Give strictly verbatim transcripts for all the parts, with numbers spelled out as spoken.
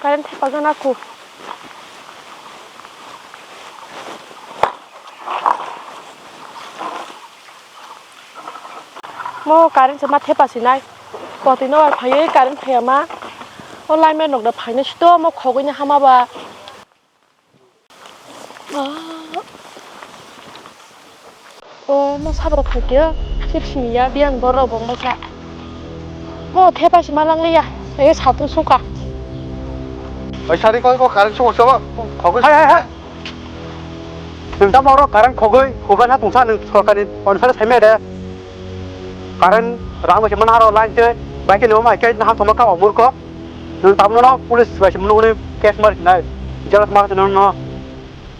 Current thepajana kho. Mo current se ma thepa sinai. Kotwi no ar phaiwi current phaiya ma. O lineman rok da phainai sito mo khogwi ni hama ba. O mo sabrok phaikhe sip simi ya biyang borok bo wngbaikha. Mo thepa sima langliya. Ege satung sungkha. Oi sari koi ko current sungkha sabo. Khogwi. Hai hai hai. Nwng tamo oro current khogwi hubana tongsa nwng sorkarni onusare saimaya de. Current rang bai se mana aro line se bai khe limo mai khe naham tongma kha o murkho. Nwng tabukno police bai se mwnwi case mari sinai. Jail ma se nwng no.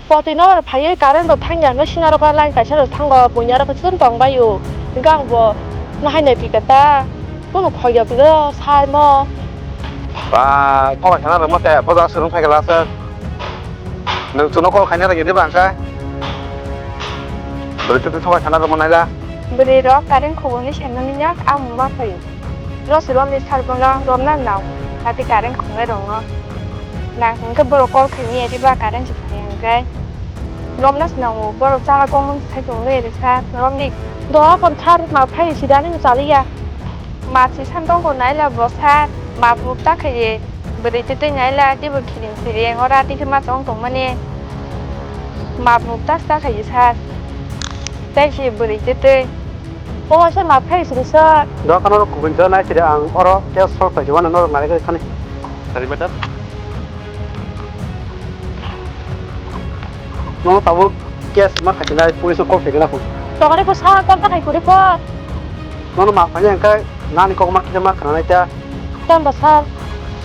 Poti no phaiwi current bo thangya no sina rok line kaisa rok thango bunya rok chwng tong bai o. Hwnkhe ang bo no hai nai pika ta. Bono khogya bwle sai mo. Ba, thokai sana rwma te, boja swrwng phaikhe lasa. Nwng chwngno call khaina rwgwi diba ang khe? Bwrwi twi twi thokai sana rwma naila. Bwrwi rok current khoboni senani yak ang ma phaio. No se romni sar bono romna nao. Ati current khongnai rokno. Nang hwnkhe borok call khaini diba current se phai hwnkhe. Romna se nango borok chala kongmung sai tongwi rwkha romdi. Do kon sar ma phai sidani chaliya. Masi san tongko naila bwsa, map mupta khaye, bwrwi twi twi naila, teibo khiring khiring, ora twi khe ma chong tongmani, map mupta sa khaye sar, tei se bwrwi twi twi. O waisa map khai sini sar. Dokan oro kubun jora nai sidi ang oro tei sor paidi wano norok nai thani. Sari madam. Nono tabuk case ma khatinai police no call khaikhe na phone. Tokari ko sa call ta khai kuri pho. Nono ma phani angkai nani kok ma kisa ma khana nai ta. Tam ba sir.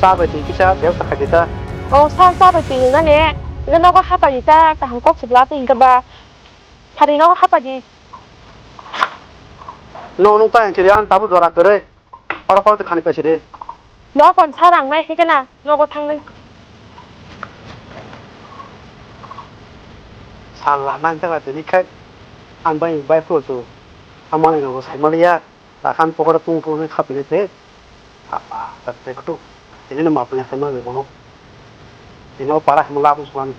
Sa bai twi kisa bebsa khaidi ta. O sir, sa bai twi na ne. Ino nogo hapadi ta kaham kok sibla twi hingka ba. Phari nogo hapadi. No nung ta hingkhe ang tabuk jora kwrwi. Oro kok twi khani paisidi. Bo kon sa rang nai hikhe na nogo thangnai. Sal la nang ta tini khai ang bai bai phu tu. Amani nogo sai maliya. Takhan pokora tung tung khai khapini te. Apa ta te kutu. Tini no mapni khai ma bono. Tini o para himo labu suan.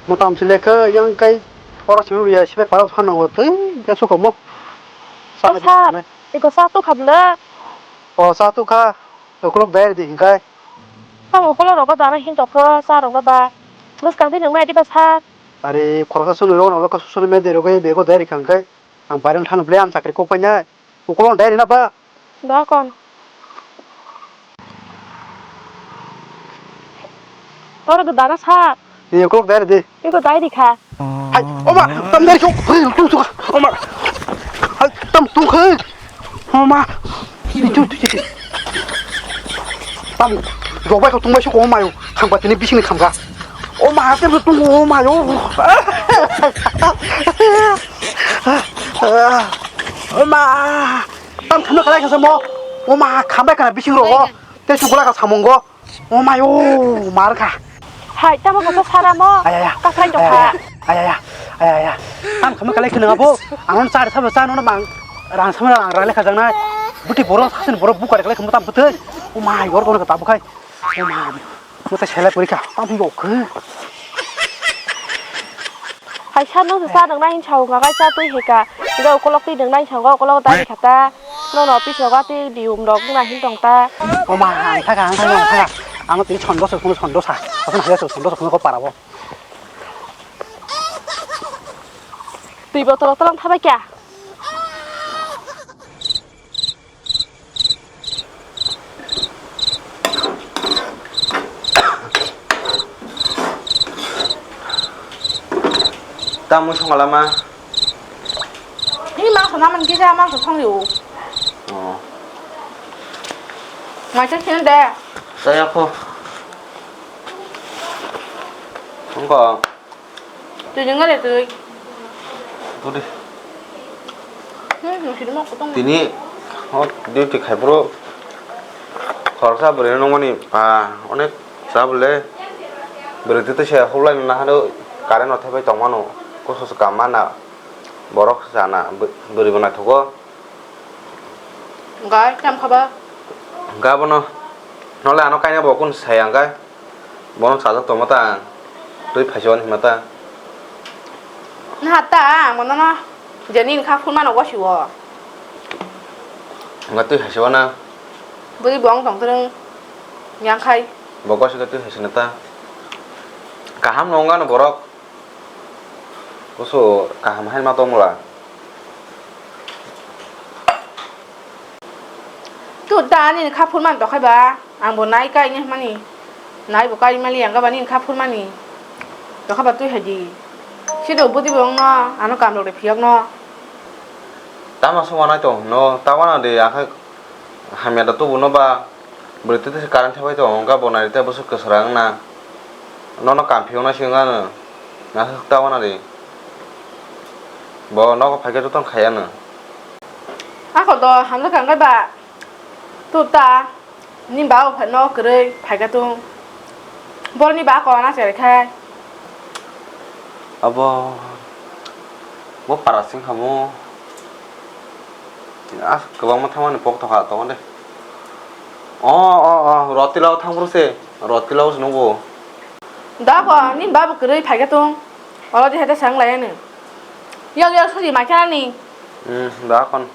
Motam sile khe yang kai oro simi ya sibe para phano tei ya sukomo. O sir, iko sa tu khabla. O sa tu kha, ukulok dai di hinkai. Ang ukulok rogo dana hin tokho sa rogo ba. Bwskang di nang mai di ba sir. Are khoroksa sunu rogo no ka social media rogo bego dai ri kangkai. Ang viral thang ble ang chakri kok painai. Ukulok dai ri na ba. Dokon. Oro gdana sa. Ni ukulok dai di. Iko dai di kha. Hai, oma, tam dai sok. Hai, tung sok. Oma. Hai, tam tung khai. Oma. Itu, itu, itu. Tam, jobai ko tung bai sok oma yo. Khang ba tini bising ni kham ga. Oma, tem tung oma yo. Oma. Tam kham kalai khasa mo. Oma, kham bai kana bising ro. Te sukula ka samung go. O mai o, mar kha. Hai, tamo kasa sara mo? Ay, ay, ay. Kakhai tong kha. Ay, ay, ay. Ay, ay, ay. Ang khamai kalai khwna abo. Ang on char sabo cha no mang. Rang sama rang rang lekha jang nai. Buti boro sasin boro bukar kalai khum tam butoi. O mai, or kono ta bukhai. O mai. Mo ta sela puri kha. Tam yo khe. Hai sa no sa nang nai sao ga ga cha tui he ka. Ga ukolok tui nang nai sao ga ukolok dai kha ta. No no office rogo tei di um rok wngna hin tong ta. O ma, ang thaka, ang thaka, ang thaka. Ang tini sondo se, sondo sa. Sondo sa, sondo sa, ko para bo. Tui botol rok tolang thabai kya? Tamo songala ma? Ni mangso naman kisa mangso songyo. Oh. Maisa sini de. Saya ko. Engko. Twi nung le twi. Tudi. Hmm, nung sini mo kutong. Tini, oh, duty khai bro. Khoroksa bwrwi nungmani, ah, onek cha bwle. Bwrwi twi twi se huklai nahano current no thepai tongmano. Kusu se kam mana. Borok sana bw-, bwrwi bo naithogo. Hwnkhe tam kha ba? Hwnkhe abono, nole ano kaina bo kunu saya hwnkhe. Bono chajak tongma ta ang. Twi phaisio ani hima ta. Naha ta ang bono no je nini kha phunmano gosio. Hwnkhe twi phaisio na. Bwrwi bo wng tong twrwng yang khai. Bo gosio khe twi phaisio na ta. Kaham no wng ano borok. Buso kaham hai ma tongmwla. Tu da nini kha phurmani tokhai ba, ang bo nai kai ni mani, nai bo kai mali ang ba nini kha phurmani tokhai ba twi hai di. Sido budi bo wng no, ano kam rok de phiyok no. Tama songma nai tong no, tawana de akhai hamya da tubu no ba. Bwrwi twi twi se current thangbai tongo, wngkha bo nai tei bwswk kwswrang wngna. Nono kamphi wngnai se wngya ano. Aswk ta wana di. Bo nogo phaikhe jotono khai ano. Ako do hamjak kha wngkha ba. Tu ta. Ni ba o phai no kwrwi phaikhe tung. Boroni ba ako wana cherai khai. Abo, bo para sing khamu. Ah, kwbangma thangmani pok tokha tongo de. O, o, o, rotila o thang phuru se. Rotila o se nukgo. Da ko, ni ba bo kwrwi phaikhe tung. Oro je hete sang lai ani. Yok, yok, suji mai khe ani. Hmm, da kon.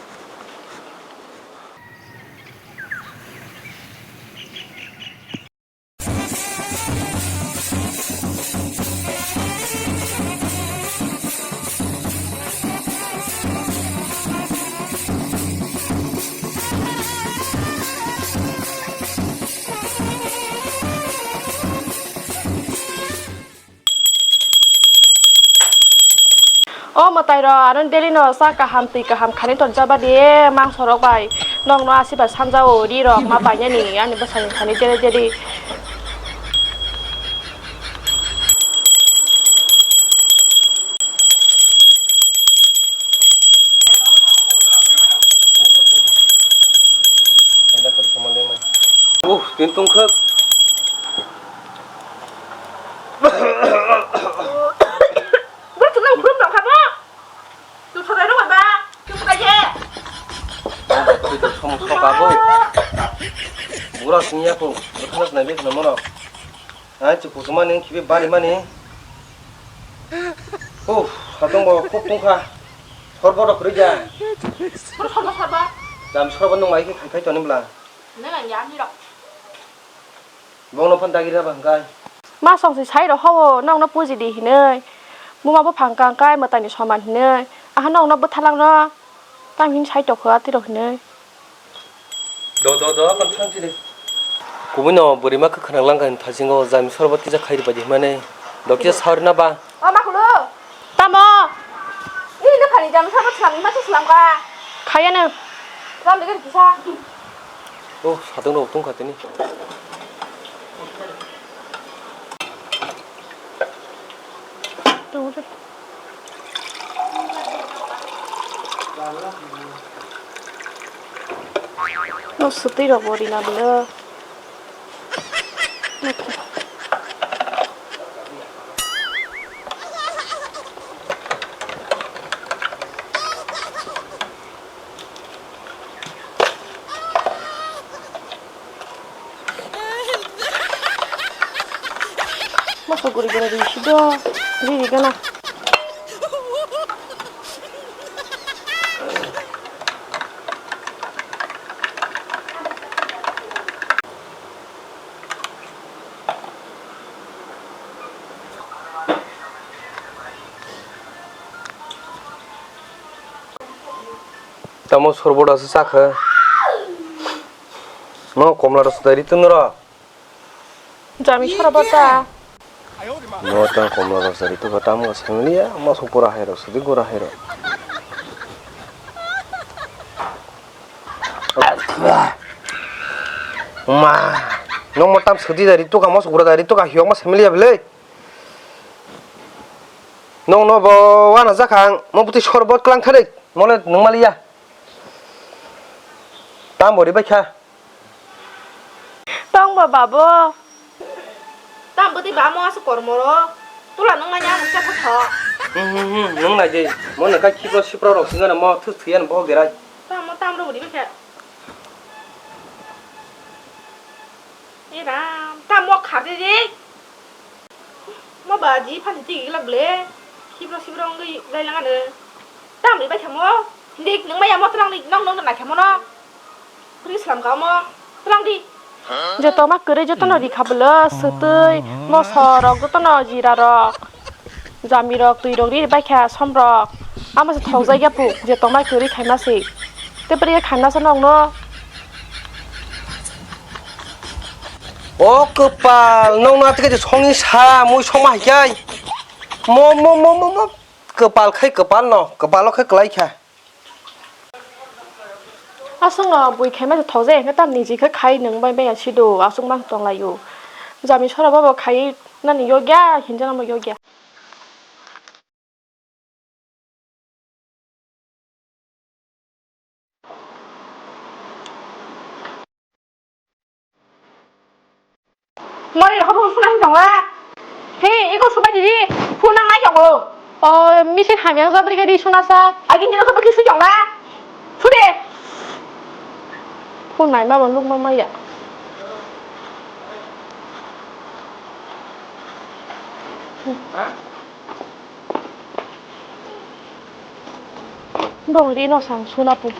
O mwtai rok, ano daily no sa kaham, twi kaham khainai tonjak ba di, mangso rok bai. Nokno asiba sanjao ri rok ma painani, ani bwsani thani jere jere. Uh, tin tungkhwk. Bwrwi chwngno ukhrum tong kha bo. Twi phatai rw bai ba. Twi phatai khe. Twi to somo soka bo. Bura singya ko. Bwthano nai bwthano mono. Ai chu kuchuma ning khibi bari mani. Uff, satung bo khuk tungkha. Sorbo rok kwrwi ja. Bwrwi sorbo sorbo. Jam sorbo nung mai khe khai khai toni bwla. Nang ang ya ni rok. Bono phone dagi raba hwnkhe. Ma song se sai rok ho, nokno puji di hinwi. Buma buphang kang kai mwtai ni soman hinwi. Aha nokno bwthalang no. Tam hin sai tokho atwi rok hinwi. Do, do, do, kon thang chini. Kubui no bwrwi ma kwkhwrang lang kha thasingo jami sorbo tisa khai rwbaidi hwnmani. Do kisa sauri na ba? O ma khulu. Tamo? Ni no khani jami sorbo slam ma slam ka. Khaya no. Ram de kisa. O, satung rok tungkha tini. No swtwi rok bo rina bwle. Masa guri gana ri si do, ri ri gana. Tamo sorbot asa chakha. No komla rok swdai ri tun ro. Jami sora bata. No ta komla rok swdai ri tu bata mo sanglia mo sopora hai rok swdai gora hai rok. Ma. No mo tam swdai dari tu ka mo sopora dari tu ka hiok mo sanglia bele. Nong no bo wana jakha ang mo bwtwi sorbot klang thari mole nung maliya. Tam bo ri bai kha. Tong ba babo. Tam bwtwi ba mo aswk kormo ro. Tula nung nanya nung cha kha tho. Hmm, hmm, hmm, nung nai de. Mo nang kha khipro sipro rok singana mo thus thuyan bo gerai. Tam mo tam ro ri bai kha. Ram, tamo khardi di. Mo ba ji phan ti gila ble. Khibro sibro ngi lai lang ano. Tam ri bai khamo. Dik nang maya mo tlang di nong nong na khamo no. Pri slam ka mo. Tlang di. Joto ma kwrwi joto no rikha bwlo, swtwi, moso rok joto no jira rok. Jami rok, twi rok ri bai kha som rok. Amo se thok jai ya pu, je tongmai kwrwi khaima se. Te pwrwi khaima se nong no. O kwpal, nong na tike songni sa, mui songma hai kai. Mo, mo, mo, mo, mo. Kwpal khai kwpal no, kwpalo khai kwlai kha. Aswk no bui khaima se thok jai, hwnkhe tam niji khe khai nung bai bai ya sido, aswk ma tong lai o. Jami sora bobo khai nani yogya, hinjana mo yogya. Mori rok phone suna si tongo. He, iko subai di. Phone nang nai tongo. O, misi hamya jabri gari suna sa. Agin dino sobo kisi tongo. Sude. Phone nai ma luk ma maya. Dong ri no sang suna pu.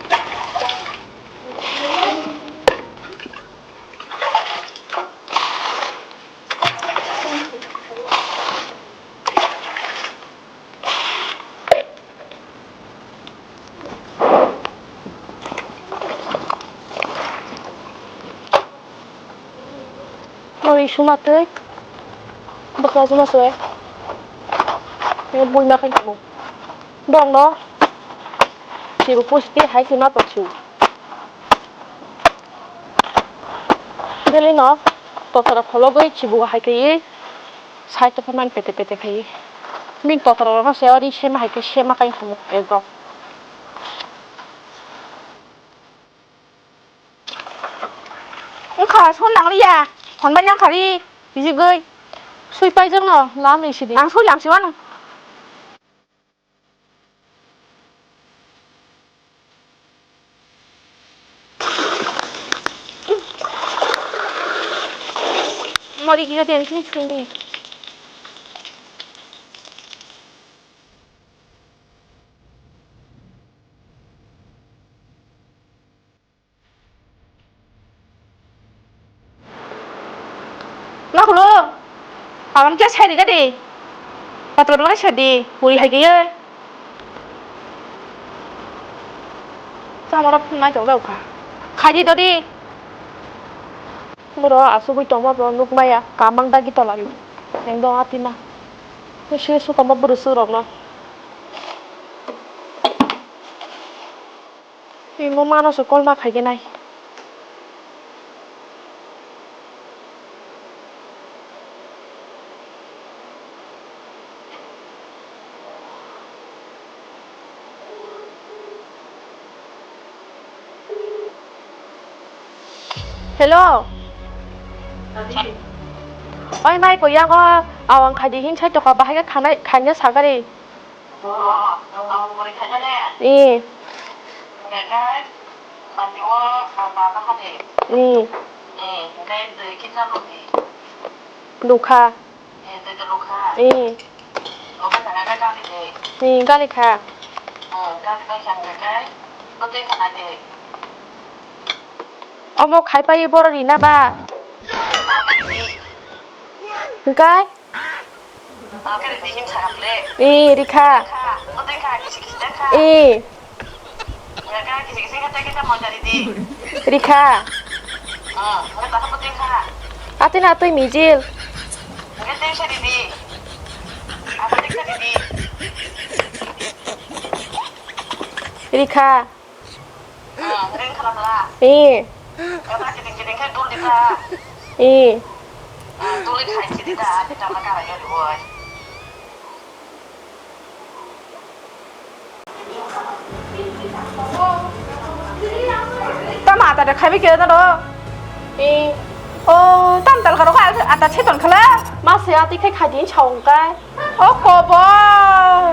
Oi suma tei bwkha suma se. Ni bui ma khai mo. Dong no. Sibu pusti hai sima pachu. Deli no. Totara phologoi sibu hai kai. Sai to phaman pete pete khai. Min totara no se ori sema hai kai sema kai mo. Ego. Wngkha, son nangliya. Hwnbai nang khari, bijigwi. Sui paijak no, lam ni sidi. Ang sui lam si mano. Mori kisa tension sindi. Nakhulo, abang khe sai rega de. Patro belai sai di, puri hai geye. Chamara phunai tong dau kha. Khai di dodi. Boro asugwi tongma bo nukmaya, kamang dagi tolari. Neng dong atina. Sui sui tongma bwrwi sui rokno. Imo mano se call ma khai khe nai. Hello. Oi mai, koyango awang khai di hin sai tokha, bahai khe khanai khaina sagari. Ee. Ee. Nukha. Ee. Ee, galikha. Omo khaipai borok rina ba? Hwnkhe? Ee, rikha. Ee. Rikha. Atwino atwi mijil. Rikha. Ee. Ee. Tamo ata de khaibai khe dado. Ee. O, tam tal karo kha ata se ton khala. Ma se ati khai khai din chong kai. O kobo,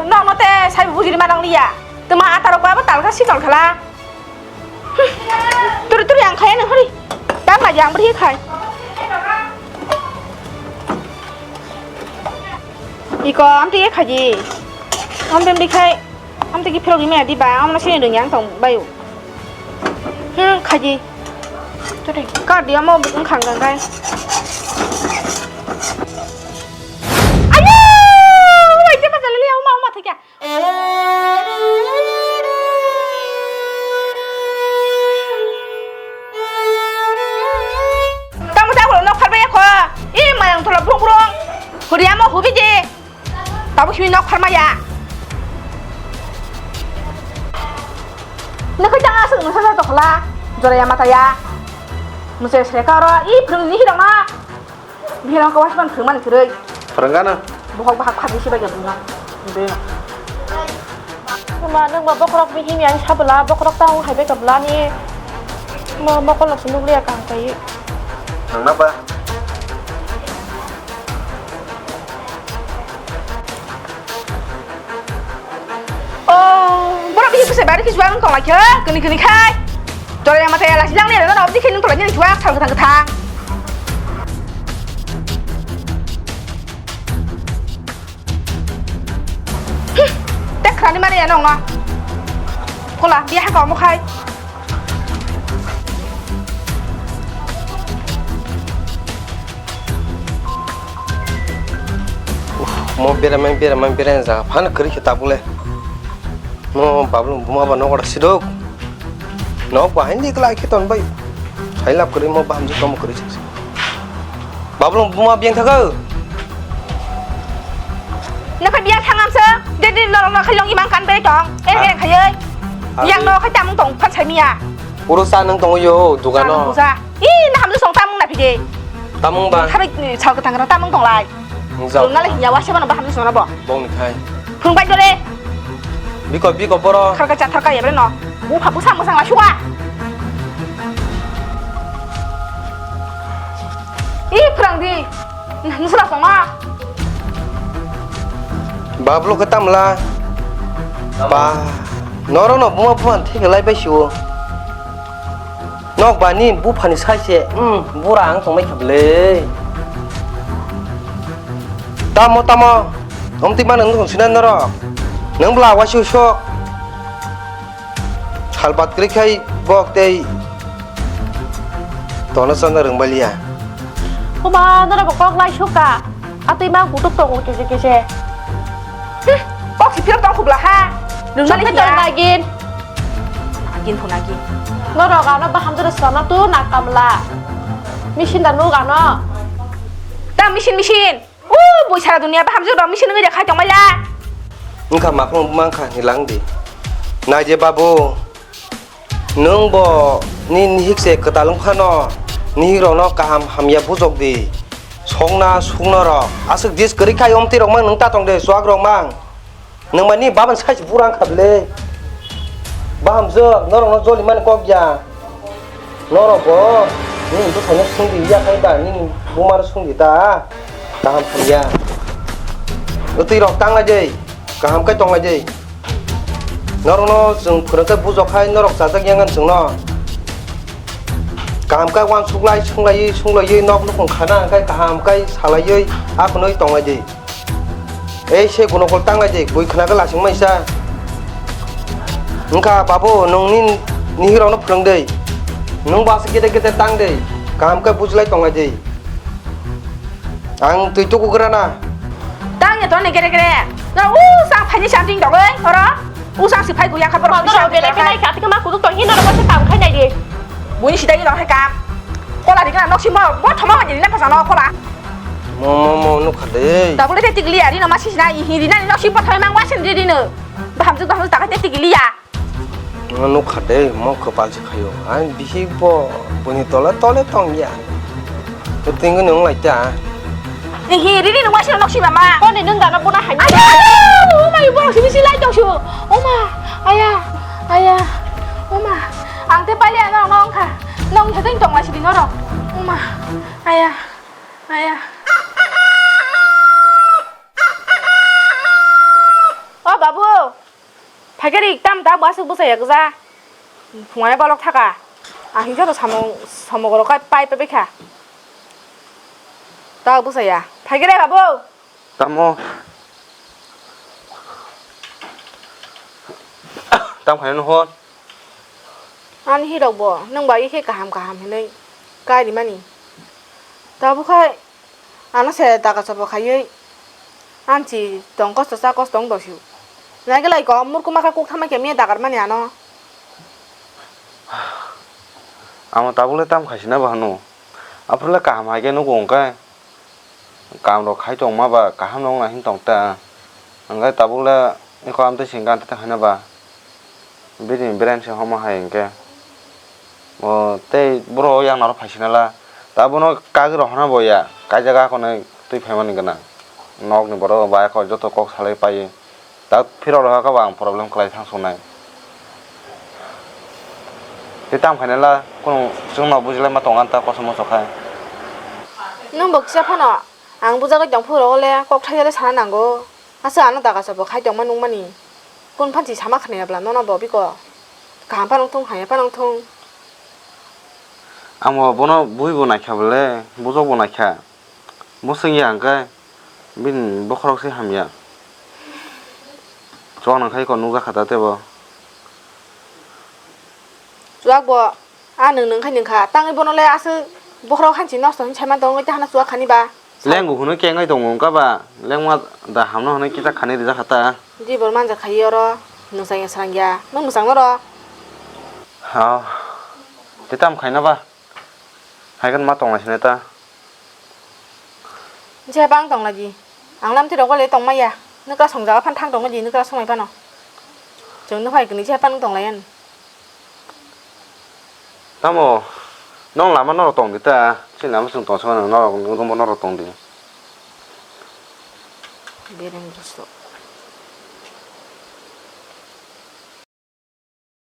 nokno te sai bujiri ma nang liya. Tuma ata rok ba tal kha si ton khala. Turi turi ang khai nang hari. Tang la jang bri khai. Iko, amtwi khaji. Amtwi amtwi khai, amtwi ki phirok rimaya di ba, amno sini rwngya ang tong bayu. Hmm, khaji. Tore, kar di amo bukung khang khang khai. Ayo! Wai, jema jalili, uma, uma, thikya. Tamo ta kholo nok pharbai kho. I mayang thola brung brung. Huriya mo hubi je. Tabuk simi nok pharmaya. Nokho jang aswk nokha sa tokhola. Joraya mataya. Muse sreka oro. I phung ni hirok na. Bihirong khe wasmani phwrwngmani kwrwi. Phwrwngano? Bohok bahak phatwi sibai ya bwrwino. Bwrwino. Wngma nwngma bokhorok bihimya ang sabwla, bokhorok tamo hai bai kabwlani. Mo mokol no se nukliya kaham kaiwi. Nangna ba? Oh, borok bihik bwsai bari khe chuwak wng tonglaikhe, kwnwi kwnwi khai. Joraya mataya lachijak nai rwgano, oboni khe nwng tonglainani chuwak sal kwthang kwthang. Hmm, tek khrani mani ya nongno. Kola, biya haka omo khai. Mo beramai beramai berai jaga phano kwrwi khe tabuk le. Mo Bablong buma ba nogo sidok. Nok ba haini kla khe ton bai. Hai lab kwrwi mo bahamjwk tomo kwrwi se. Bablong buma biyang thago. Nokha biyang thangam se. Dedi norok nokha long imang kan bai tong. Eh, eh, khayoi. Yang nokha tamung tong phan sai miya. Puro sa nang tong yo dugano. Sa nang buja. Ih, na hamjwk song tamung na phide. Tamung ba? Tharwi, eh, sal kwthang kwthang tamung tong lai. Nung jao. Nung nalai hinya wa seba no ba hamjwk song na bo. Bong ni khai. Phung bai dole. Biko, biko boro. Tharka cha tharka ya bre no. Bu pha bu sam sang la shuwa. Ih, phwrang di. Nusra song ma. Bablo khe tamla. Ba. Noro no buma buma thik lai bai shu. Nok bani buphani sai se, um, bura ang tongmai kha bwle. Tamo, tamo, omtwi mano wng tong sinai norok. Nwng bwla waisi sok. Salbat kwrwi khai bok tei tono chana rwng baliya. Oba, norok bo kok lai sukha. Atwi ma kutuk tongo kese kese. Hmm, kok si phirok tong khubla ha. Nung nani Chokhe tong hiya. Nagin. Nagin ho nagin. Norok ano baham jora sana tu nakamla. Misin da nuk ano. Ta misin misin. U bui sara dunia baham jora misin ngi da khai tong mala. Wngkha makhung mangkha ni lang di. Nai je babu. Nwng bo ni nihik se kwtal wng phano, nihik rokno kaham hamya bujok di. Songna sukno rok aswk dis kwrwi khai omtwi rok mang nwng ta tong de chuak rok mang. Nwng mani baban sai se bura wng kha bwle. Bahamjwk norok no joli mani kok ya. Norok bo nini bwsai no sung di ya khai ba nini buma no sung di ta. Kaham hamya. Bwtwi rok tang lai de. Kaham khe tong lai de. Norokno chwng phwrwng khe bujok khai norok chajak yang chwngno. Kaham khe uansuk lai, sung laiwi, sung laiwi nok nukhung khana hwnkhe kaham khe salaiwi aphunwi tong lai di. Ei se gunokol tang lai di, bui khna khe lasing mai sa. Wngkha babu, nwng ni nihirokno phwrwng di. Nwng bo aswk gede gede tang di, kaham khe bujlai tong lai di. Ang twi tukugra na. Tang ya to ne gere gere. Na u sang phaini sang ting dogoi oro. U sang si phai guya kha borok. Borok bele khe nai kha, thik ma kuduk tong hin norok se kam khai nai di. Buini sidai ni rok hai kam. Kola ri kana nok si mo bo thoma ma ni na phasa no kola. Mo, mo, mo, nukha de. Tabule te tigli ya ri no ma si na hi ri na nok si bo thai mang wa sin ri ri no. Baham ju baham ju ta ka te tigli ya. Nwng nukha de, mo kwpal se khaio. Ang bihik bo buini tole tole tong ya. Twtwingo nwng lai ta. Ehe, riri nwng waisa nok si mama. Koni nwng dano bona hai. Ayo, ayo, oh my, borok simi si lai tong si. Oh ma, aya, aya, oh ma. Ang te pali ano no wngkha. Nong heting tong lai si dino ro. Oh ma, aya, aya. Oh babu. Phaikhe ri, tam ta bo aswk bwsa ya gwja. Phungai balok thaka. Ang hingkhe no samung, samung rok pai pai kha. Ta bwsa ya. Phaikhe re babu. Tamo. Tam khainai no hor. Ani hirok bo nwng bai khe kaham kaham hinwi kai rimani. Tabuk khai ano se daga chobo khaiwi anchi tong kosto cha kosto wng dosio. Naigelai ko murkuma khe kuk thamai khe miya dagar mani ano. Amo tabuk le tam khaisina bo hano. Aphuru le kaham hai khe nugo hwnkhe. Kam rok khai tongma ba kaham no wngna hin tong ta. Hwnkhe tabuk le eko amtwi singkha amtwi ta khaina ba. Bini brain se homo hai hwnkhe. O tei borok yang naro phaisina la. Tabuk no kagwi rok hana bo ya. Kaijak a konwi twi phaimani gwnang. Nok ni borok bai kok joto kok salai pai. Tak phirok rok kha ba ang problem khlai thang sungnai. Tei tam khainai la kunu chwngno bujilai ma tong an ta kosom moso khai. Nwng bo kisa phano ang bujagwi tong phuru le kok thaisa le sana nango. Asa ano daga sabo khai tongma nungmani. Kun phansi sama khna yabla nono bo biko. Kaham phano thung haya phano thung. Ang bo bono bui bo naikha bole bujok bo naikha. Bo swngya hwnkhe bini bokhorok se hamya. Chuak nang khai ko nukjakha da tebo. Chuak bo, a nwng nwng khai nwng kha. Tangwi bono le aswk bokhorok hansi nosto hinwi saiman tongo, tei hano chuak khani ba. Lengbo hwnwi kengai tongo wngkha ba, lengma da hamno hwnwi kisa khani rijak kha ta. Di bor manja khai oro, nwng chang ya srang ya, nwng mwchang norok. Ha, tei tam khaina ba. Hai khe ma tong lai sini ta. Nse bang tong lai di. Ang lam twi rok le tong maya. Nukra song jaga phan thang tong di nukra song mai phano. Chwng nuk hai kini se phano tong lai ani. Tamo nong lama norok tong di ta. Chini lama chwng tong song norok room o norok tong di. Bereng bwswk.